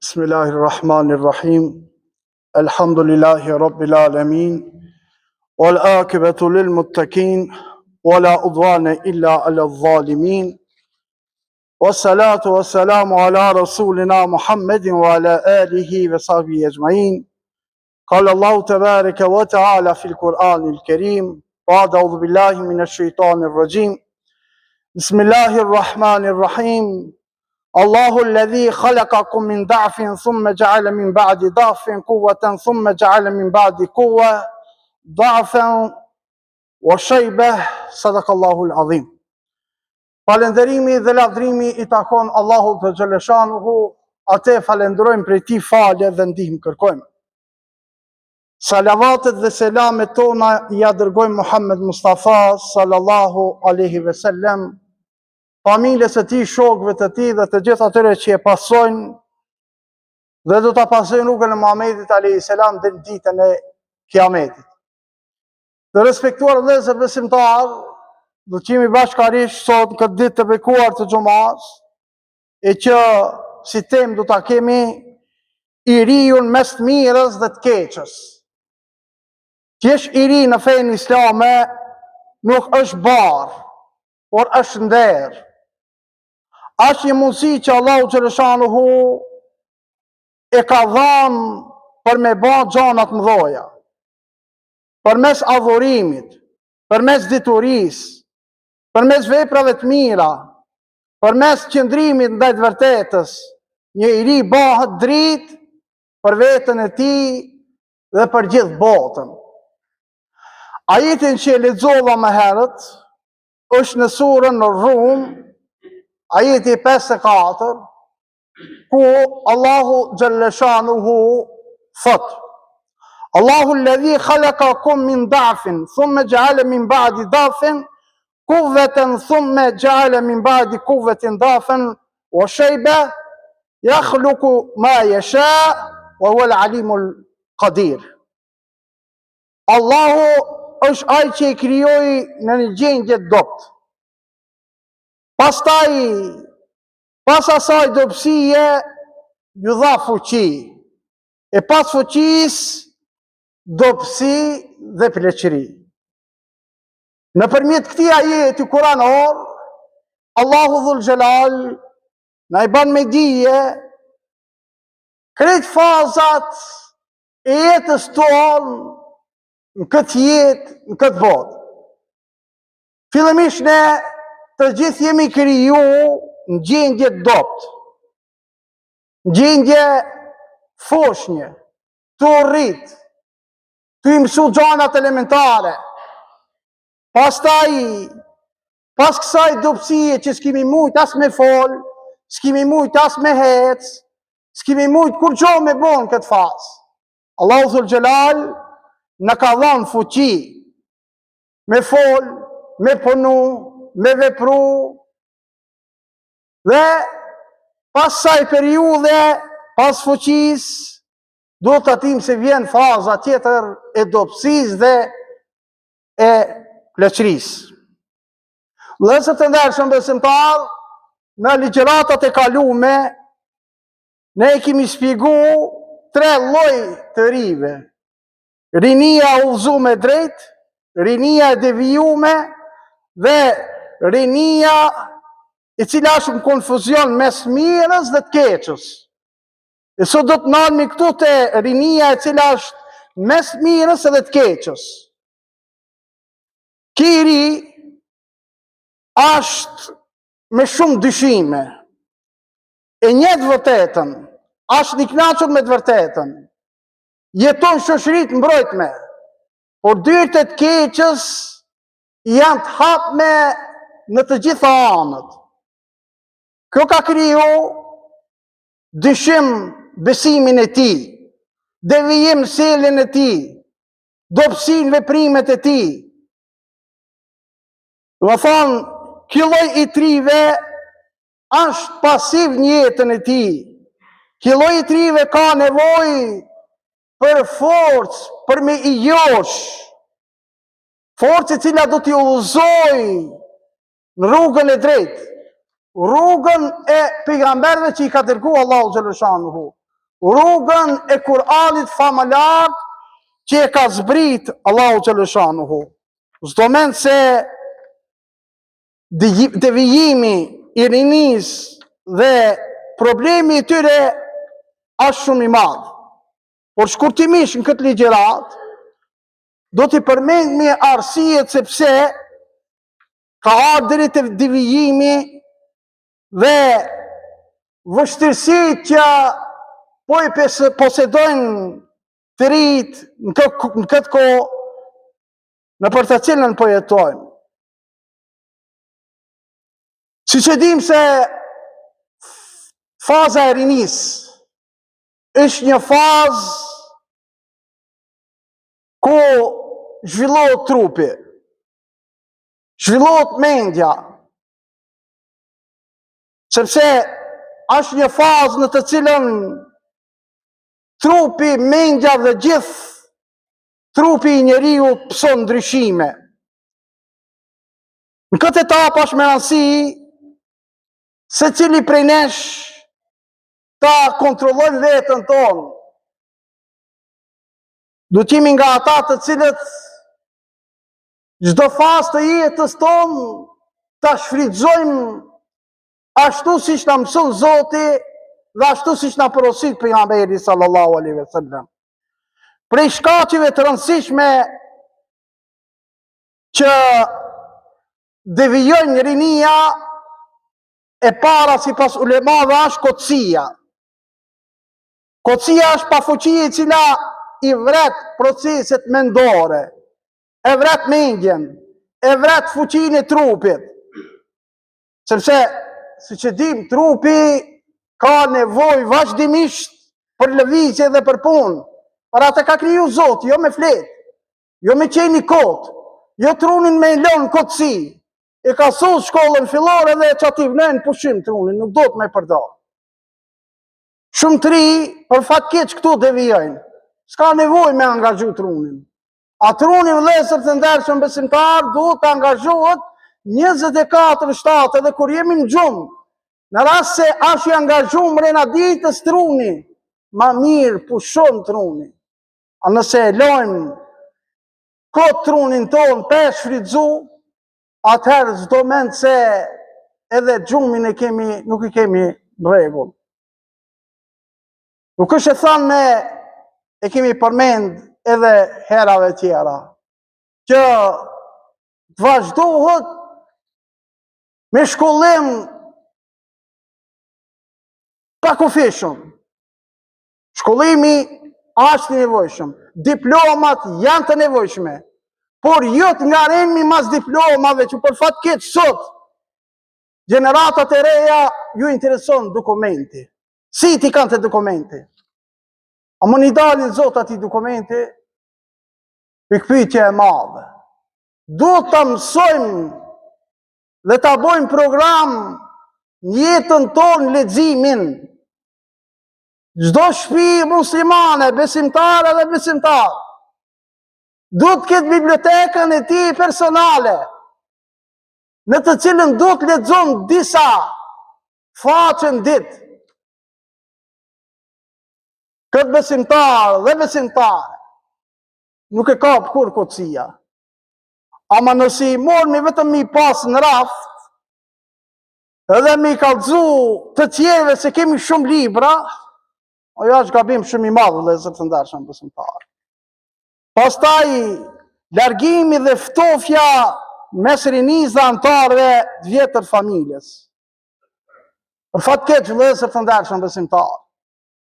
Bismillahirrahmanirrahim. Elhamdülillahi Rabbil alemin. Wal akibetu lil muttakin. Wa la udwane illa ala zalimin. Wa salatu wa salamu ala rasulina Muhammedin wa ala alihi ve sahbihi ecmain. Kale Allahu tebareke ve teala fil Kur'anil Kerim. Ba'de euzu billahi mineşşeytanirracim. Bismillahirrahmanirrahim. Allahu lezî halakakum min da'fin thumme ceale min ba'di da'fin kuvveten thumme ceale min ba'di kuvve da'fen ve shejbeh sadakallahul azim. Falënderimi dhe lavdërimi i takon Allahut xheleshanuhu, atë e falënderojmë prej tij falje dhe ndihmë kërkojmë. Salavatet dhe selamet tona ia dërgojmë Muhammed Mustafa sallallahu alaihi wasallam, familjes së tij, shokëve të tij dhe të gjithë atyre që e pasojnë dhe do ta pasojnë rrugën e Muhamedit alaihi selam deri në ditën e Kiametit. Të respektuar vëllezër besimtarë, do të jemi bashkarisht sot në këtë ditë të bekuar të xhumasë, e që si temë do ta kemi i riu mes të mirës dhe të keqës. Të jesh i ri në fenë islame nuk është barrë, por është nder. Është një mundësi që Allahu xheleshanuhu e ka dhanë për me ba gjana të mdhoja. përmes adhurimit, përmes diturisë, përmes veprave të mira, përmes qëndrimit ndaj të vërtetës, një i ri bahet dritë për veten e tij dhe për gjithë botën. Ajetin që e lexova më herët është në surën Rum, ajeti 54, ku Allahu xhelleshanuhu thotë Allahu alladhi khalaqakum min da'fin thumma ja'ala min ba'di da'fin quwwatan thumma ja'ala min ba'di quwwatin da'fan wa shayba yakhluqu ma yasha wa huwa al-alimul qadir Allahu është ai që e krijoi në një gjendje të dobët. Pastaj Pas asaj dobësie ju dha fuqi, e pas fuqisë dobësi dhe pleqëri. Nëpërmjet këtij ajeti kuranor, Allahu dhul xhelal na i ban me dije krejt fazat e jetës tonë në këtë jetë, në këtë botë. Fillimisht ne të gjithë jemi kriju në gjendje të dobët. Në gjendje foshnje, tu u rrit, tu i mësu gjanat elementare. Pastaj, pas kësaj dobësie që s'kemi mujt as me fol, s'kemi mujt as me hec, s'kemi mujt kurgjo me bo në këtë fazë. Allahu dhul xhelal na ka dhanë fuqi, me fol, me punu, me vepru, dhe pas saj periudhe, pas fuqisë, duhet ta dimë se vjen faza tjetër e dobësisë dhe e pleqërisë. Vëllezër të ndershëm besimtarë, në ligjëratat e kalume, ne i kemi shpjegu tre lloj të rive. Rinia e udhëzume drejt, rinia e devijume dhe rinia e cila është në konfuzion mes mirës dhe të keqës. E sot do të nalmi këtu te rinia e cila është mes mirës edhe të keqës. Ky i ri është me shumë dyshime. E njeh të vërtetën, është i knaqur me të vërtetën. Jeton n'shoqëri të mbrojtme, por dyert e të keqës janë të hapme në të gjitha anët. Kjo ka kriju dyshim n'besimin e tij, devijim n'sjelljen e tij, dobësi n'veprimet e tij. Domethonë, ky lloj i të rive është pasiv në jetën e tij. Ky lloj i të rive ka nevojë për forcë, për me i josh. Forcë e cila do t'i udhëzojë në rrugën e drejtë, rrugën e pejgamberëve që i ka dërgu Allahu xheleshanuhu. rrugën e Kur'anit famëlartë që e ka zbrit Allahu xheleshanuhu. S'do mend se devijimi i rinisë dhe problemi i tyre është shumë i madh. Por shkurtimisht në këtë ligjëratë, do t'i përmendmi arsyet sepse ka ardhë deri te devijimi dhe vështirësitë që po i posedojnë të rijtë në këtë kohë nëpër të cilën po jetojmë. Siç e dimë se faza e rinisë është një fazë ku zhvillohet trupi, zhvillohet mendja, sepse është një fazë në të cilën trupi, mendja dhe gjithë trupi i njeriut pëson ndryshime. Në këtë etapë është me rëndësi secili prej nesh ta kontrollojmë veten tonë. Duhet të jemi nga ata të cilët çdo fazë të jetës tonë ta shfrytëzojmë ashtu siç na mëson Zoti dhe ashtu siç na porosit pejgamberi sallallahu alaihi wasallam. Prej shkaqeve të rëndësishme që devijojnë rinia e para sipas ulemave është kotësia. Kotësia është pafuqi e cila i vret proceset mendore, e vret mendjen, e vret fuqinë e trupit. Sepse, siç e dimë, trupi ka nevojë vazhdimisht për lëvizje dhe për punë. Për atë e ka kriju Zoti, jo me fletë, jo me qenë i kotë, jo trunin me lënë n'kotësi. E ka sos shkollën fillore dhe qaty vënë pushim trunin, nuk duhet me përdor. Shumë të ri, për fat keq këtu devijojnë. S'ka nevojë me angazhu trunin. A truni vëllezër të ndershëm besimtarë duhet të angazhohet 24/7 edhe kur jemi në gjumë. Në rast se asht i angazhum mrena ditës truni, ma mirë pushon truni. A nëse e lojmë kot trunin tonë pa e shfrytëzu, atëherë s'do mend se edhe gjumin e kemi, nuk e kemi në rregull. Nuk është e thanë ne e kemi përmend edhe herave tjera, që të vazhdohet me shkollim pakufishëm. Shkollimi është i nevojshëm, diplomat janë të nevojshme, por jo të ngaremi mas diplomave që për fat keq sot, gjeneratat e reja ju intereson dokumenti. Sytë i kanë te dokumenti? A mun i dalin zot atij dokumenti? Pikëpyetje e madhe. Duhet ta mësojmë dhe ta bojmë program në jetën tonë leximin. Çdo shpi muslimane, besimtare dhe besimtar, duhet të ketë bibliotekën e tij personale, në të cilën duhet të lexon disa faqe në ditë. Këtë besimtar dhe besimtare, nuk e kap kurrë kotësia. Ama nëse i mormi vetëm me i pas në raft, edhe me i kallzu të tjerëve se kemi shumë libra, ajo është gabim shumë i madh, vëllezër të ndershëm besimtarë. Pastaj, largimi dhe ftofja mes rinisë dhe anëtarëve të vjetër familjes. Për fat keq, vëllezër të ndershëm besimtarë.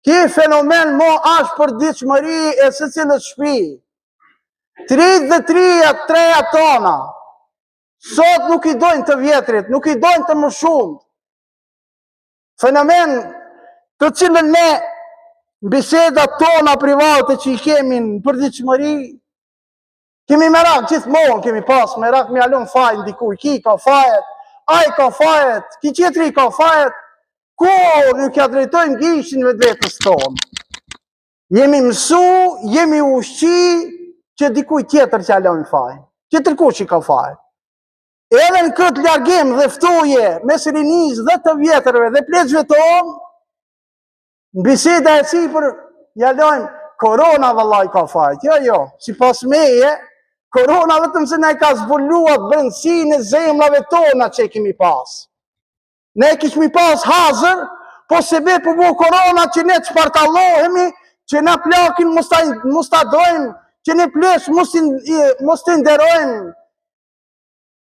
Ky fenomen mo ashtë përditshmëri e secilës shpi. Të rijtë dhe të rijat, të rejat tona. Sot nuk i dojnë të vjetrit, nuk i dojnë të moshumt. Fenomen të cilën ne në bisedat tona private që i kemi në përditshmëri, kemi merak gjithmonë, kemi pas merak me ia lon fajin dikuj, ky ka fajet, ai ka fajet, ky tjetri ka fajet, kurrë nuk ia drejtojmë gishtin vetvetes tonë. Jemi mësu, jemi ushqy, që dikuj tjetër t'ia lojmë fajin. Tjetërkush i ka fajet. Edhe në këtë largim dhe ftohje mes rinisë dhe të vjetërve dhe pleqve tonë, Në biseda e sipër, ja lojmë, korona vallai ka fajt. Jo, jo, sipas meje, korona vetëm se na e ka zbulu atë brendësinë e zemrave tona që e kemi pas. Ne e kishmi pas hazër, po sebep u bo korona që ne të shpartallohemi, që na plakin mos ta, mos ta dojmë, që ne pleqt mos t'i mos t'i nderojmë.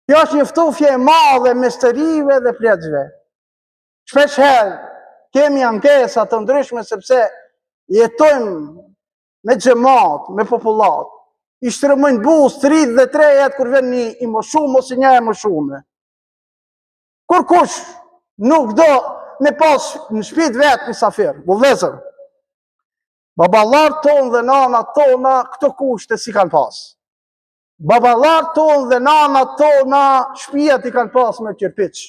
Kjo është një ftofje e madhe mes të rive dhe pleqve. Shpesh herë kemi ankesa të ndryshme sepse jetojmë me xhemat, me popullatë. I shtrëmojnë buzët të rinjtë dhe të rejat kur vjen një i moshum ose një e moshume. Kurkush nuk do me pas në shpi t'vet mysafir, o vllezër. Baballarët tonë dhe nanat tona këto kushte s'i kanë pas. Baballarët tonë dhe nanat tona shpijat i kanë pas me qerpiç.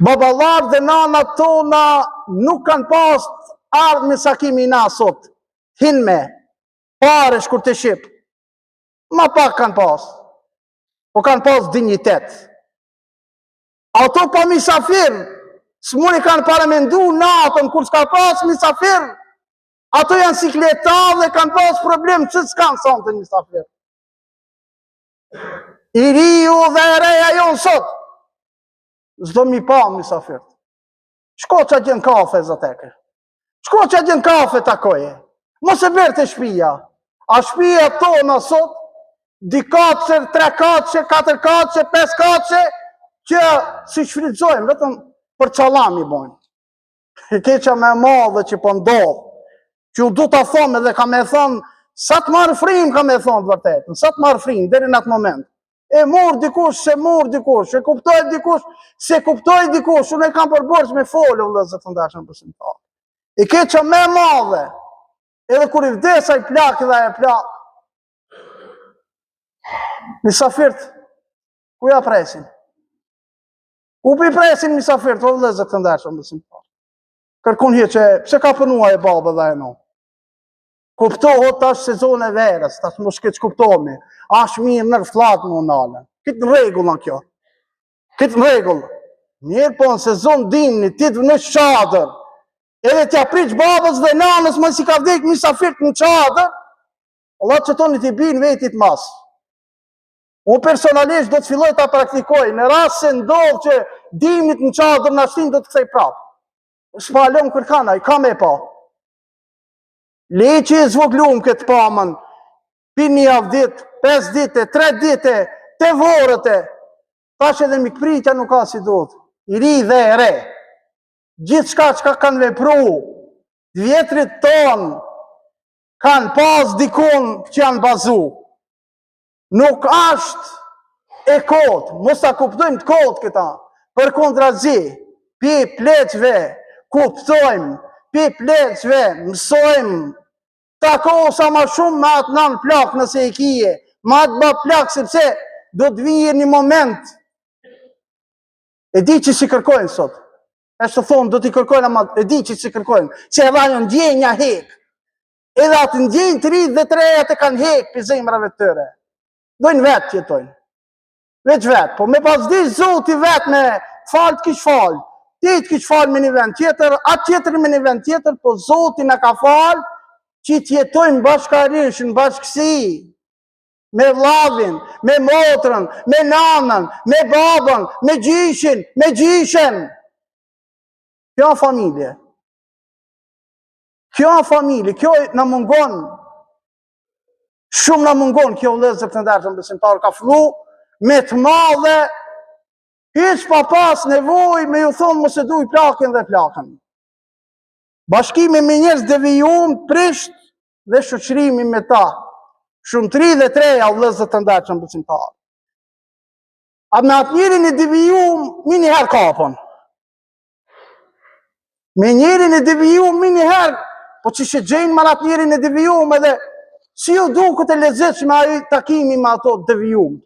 Baballarët dhe nanat tona nuk kanë pas ardhme sa kimi na sot. Hinme, pare shkurt e shqip. Ma pak kanë pas. Po kanë pas dinjitet. Ato pa misafir, s'mun e kanë paramendu natën, kur s'ka pas misafir, ato janë sikleta dhe kanë pas problem që s'kanë sonte misafir. I riu dhe e reja jonë sot, s'do m'i pa misafirt. Shko qatje në kafe, zateke. Shko qatje në kafe takoje. Mos e bjer te shpia. A shpia tona sot, dy katëshe, tre katëshe, katër katëshe, pesë katëshe, që s'i shfrytëzojmë, vetëm për çalam i bojmë. E keqja më e madhe që po ndodh, që u du ta thom edhe kam me thonë, sa të marr frymë kam me thonë të vërtetën, sa të marr frymë deri në atë moment. E mur dikush, s'e mur dikush, e kuptoi dikush, s'e kuptoi dikush, unë e kam për borxh me folë, vëllezër të ndershëm besimtarë. E keqja më e madhe, edhe kur i vdes ai plak dhe ajo plakë, misafirt, ku ja presin? Ku po i presin misafirt, o vëllezër të ndershëm besimtarë? Kërkun hiç, pse ka punu ai babë dhe e nonë? Kuptohet tash sezon e verës, tash mos keqkuptohemi. Asht mirë nër fllad me u nalë. Krejt në rregull a kjo. Krejt në rregull. Mirë po në sezon dimni, ti të vësh çadër. Edhe t'ja prish babës dhe nanës masi ka vdek misafirt në çadër. Allah që toni t'i bin vetit mas. Unë personalisht do të filloj ta praktikoj. Në rast se ndodh që dimnit në çadër na shtin do të kthej prapë. S'pa lëm kërkan, ai ka me pa. Le që e zvoglum këtë pamën, pi një javë ditë, 5 ditë, 3 ditë, te vorret e, tash edhe mikpritja nuk ka si duhet, i ri dhe e re, gjithçka çka kanë vepru, të vjetrit tonë, kanë pas dikun që janë bazu, Nuk është e kotë, mos ta kuptojmë të kotë këta, përkundrazi, pi pleqve, kuptojmë, pi pleqve, mësojmë, takohu sa ma shumë me atë nanë plakë nëse e kije, me atë babë plak, sepse do të vijë një moment, e di që s'i kërkojnë sot, e së thonë, do t'i kërkojnë, ama e di që s'i kërkojnë, se edhe ajo ndjenja hek, Edhe atë ndjenjë të rinjtë dhe të rejat e kanë hek prej zemrave të tyre. Dojnë vetë të jetojnë. Veç vetë, po me pas di Zoti vetë me falë të kish falë. Ti të kish falë me një vend tjetër, atë tjetër me një vend tjetër, po Zoti na ka falë që të jetojmë bashkarisht në bashkësi me vllavin, me motrën, me nanën, me babën, me gjyshin, me gjyshen. Kjo familje. Kjo familje, kjo na mungon, shumë na mungon, kjo vëllezër të ndershëm besimtarë, ka fillu me të madhe, hiç pa pas nevojë me ju thonë mos e duj plakin dhe plakën. Bashkimi me njerëz devijum, prisht dhe shoqërimi me ta. Shumë të ri dhe të reja, vëllezër të ndershëm besimtarë. A me atë njerin e devijum, menjëherë kapen. Me njerin e devijum menjëherë, po qysh e gjejnë more atë njerin e devijum edhe si ju duket e lezetshme ai takimi me ato devijum.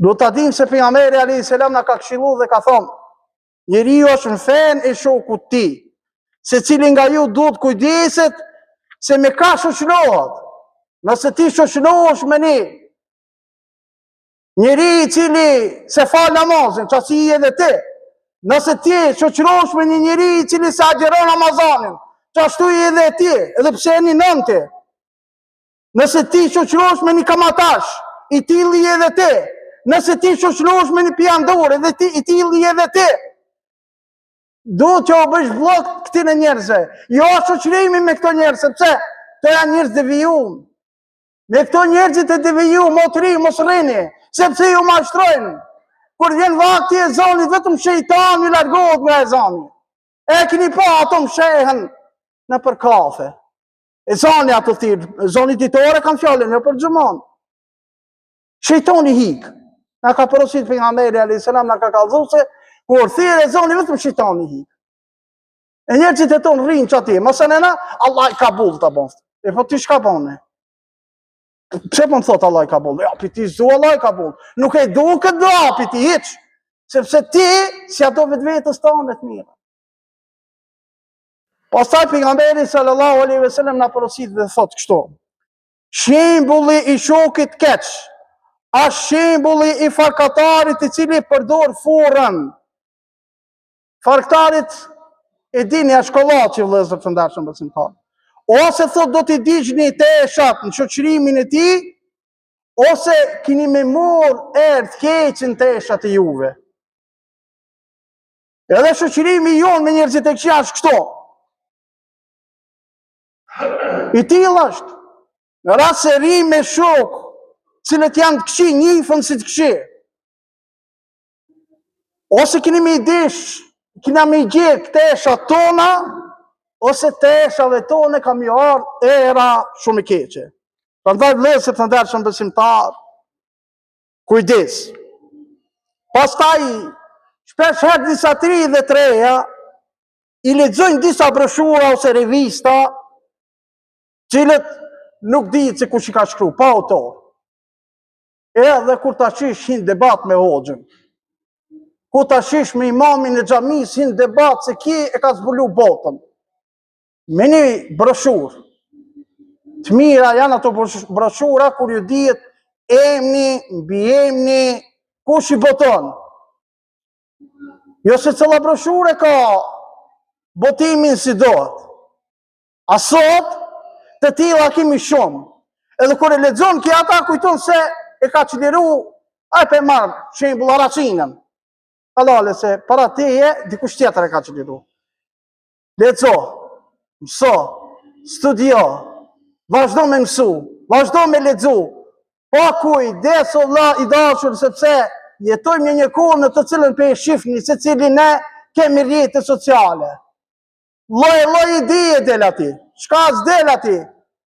Do ta dimë se pejgamberi alayhis salam na ka këshillu dhe ka thonë, njeriu është në fenë e shokut tij, secili nga ju duhet kujdeset se me ka shoqërohet. Nëse ti shoqërohesh me një Njeri i cili s'e fal namazin, qasi je edhe ti. Nëse ti shoqërohesh me një njeri i cili s'e agjëron Ramazanin, qashtu je edhe ti, edhe pse e ninon ti. Nëse ti shoqërohesh me një kamatash, i tillë je edhe ti. Nëse ti shoqërohesh me një pijandor, edhe ti i tillë je edhe ti. Duhet që u bësh bllok këtyne njerëzve. Jo shoqërimi me këto njerëz, sepse këto janë njerëz devijum. Me këto njerëzit e devijum, o të ri, mos rrini, sepse ju mashtrojnë. Kur vjen vakti i ezanit, vetëm shejtani largohet nga ezani. E kini pa ato mshehen nëpër kafe. Ezani ato thirr, ezani ditor e kam fjalën, jo për xhuman. Shejtani hik. Na ka porosit pejgamberi alayhis salam na ka kallzu se kur thirr ezani vetëm shejtani hik. E njerëzit e tonë rrinë qaty, masanena, Allah kabul ta bëftë. E po ti çka bone? Pse po më thot Allah kabul? Ja, pi ti s'du Allah kabul. Nuk e du këtë dua pi ti hiç. Sepse ti s'ia do vetvetes tane të mirën. Pastaj pejgamberi sallallahu alaihi wasallam na porosit dhe thot kështu. Shembulli i shokit keq, asht shembulli i farkatarit i cili përdor furrën. Farkatarit e dini asht kolaçi vëllezër të ndershëm besimtarë. Ose thot do t'i digjni teshat në shoqërimin e tij, ose kini me morr erë të keqe në teshat e juve. Edhe shoqërimi jonë me njerëzit e këqij është kështu. I tillë është. Në rast se rri me shokë, cilët janë të këqij, njifen si të këqij. Ose kini me i desh, kina me i djeg teshat tona, ose teshave tona ka me ju ardhë era shumë e keqe. Prandaj vëllezër të ndershëm besimtarë, kujdes. Pastaj, shpesh herë disa të ri dhe të reja, i lexojnë disa broshura ose revista, cilët nuk dihet se kush i ka shkru, pa autor. Edhe kur ta shish hin debat me hoxhën. Kur ta shish me imamin e xhamisë hin debat se ky e ka zbulu botën. Me një broshurë. Të mira janë ato broshura kur ju dihet emni, mbiemni, kush i boton. Jo secila broshurë ka botimin si dohet. A sot, të tilla kemi shumë. Edhe kur e lexon ky ata kujton se e ka çliru, ai pe marr shembull Haraçinën. Halale se para teje dikush tjetër e ka çliru. Lexo, mëso, studio, vazhdo me mësu, vazhdo me lexu. Pa kujdes o vlla i dashur sepse jetojmë në një kohë në të cilën pe shifni secili ne kemi rrjete sociale. Lloj lloj ideje del aty. Çka s'del aty?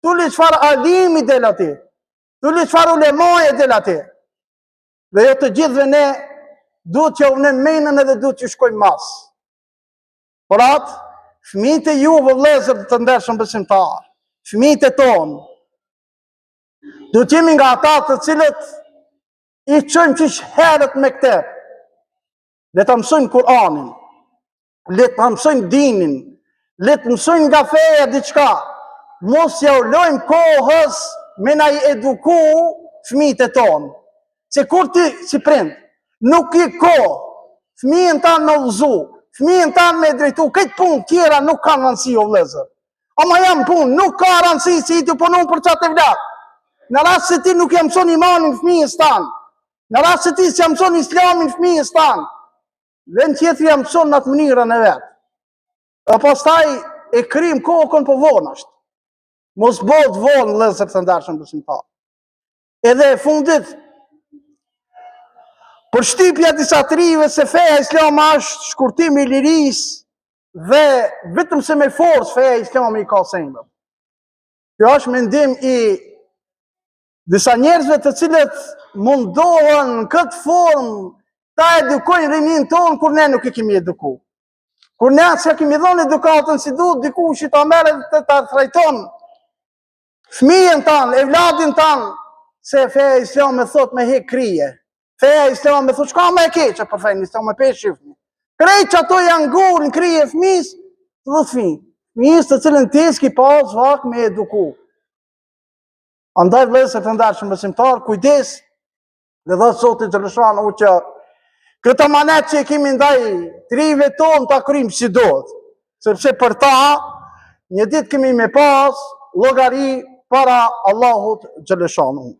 Tuli çfarë alimi del aty? Tuli çfarë ulemaje del aty? Dhe jo të gjithëve ne duhet t'ju vëmë menën edhe duhet t'ju shkojmë mas. Por atë, fëmijët e juve vëllezër të ndershëm besimtarë, fëmijët e tonë, duhet të jemi nga ata të cilët i çojmë qysh herët n'mektep. Le ta mësojnë Kur'anin, le ta mësojnë dinin, le të mësojnë nga feja diçka, mos jau lojmë kohës me na i eduku fëmijët e tonë. Se kur ti si prind, nuk ki kohë, fëmijën tanë me udhëzu, fëmijën tanë me drejtu, krejt punë tjera nuk kanë rëndësi o vëllezër. Ama janë punë, nuk ka rëndësi si je tu punu për qatë evlat. Në rast se ti nuk ja mëson imanin fëmijës tanë, në rast se ti s'ja mëson islamin fëmijës tanë, Vjen tjetri ja mëson në atë mënyrën e vet. E pastaj e krim kokën po vonë është. Mos bëhet vonë vëllezër të ndershëm besimtarë. Edhe e fundit, përshtypja e disa të rinjve se feja islame është shkurtim i lirisë dhe vetëm se me forcë feja islame i ka sendet. Kjo është mendim i Disa njerëzve të cilët mundohen në këtë formë ta edukojnë rininë tonë kur ne nuk e kemi eduku. Kur ne s'ia kemi dhonë edukatën si duhet, dikush ta merr dhe ta trajton fëmijën tanë, evladin tanë, se feja islame thot me hek krye. Feja islame thot, çka më e keqe për fenë islame, pe shifni. Krejt qato janë gurë në krye fëmijës, të dhe fëmijë. Fëmijës të cilën ti s'ki pas vakt me eduku. Andaj vëllezër të ndershëm besimtarë, kujdes dhe dhashtë Zoti xheleshanuhu që. Këtë amanet që e kemi ndaj të rinjve tonë ta kryjmë si duhet, sepse për ta një ditë kemi me pas llogari para Allahut xheleshanuhu.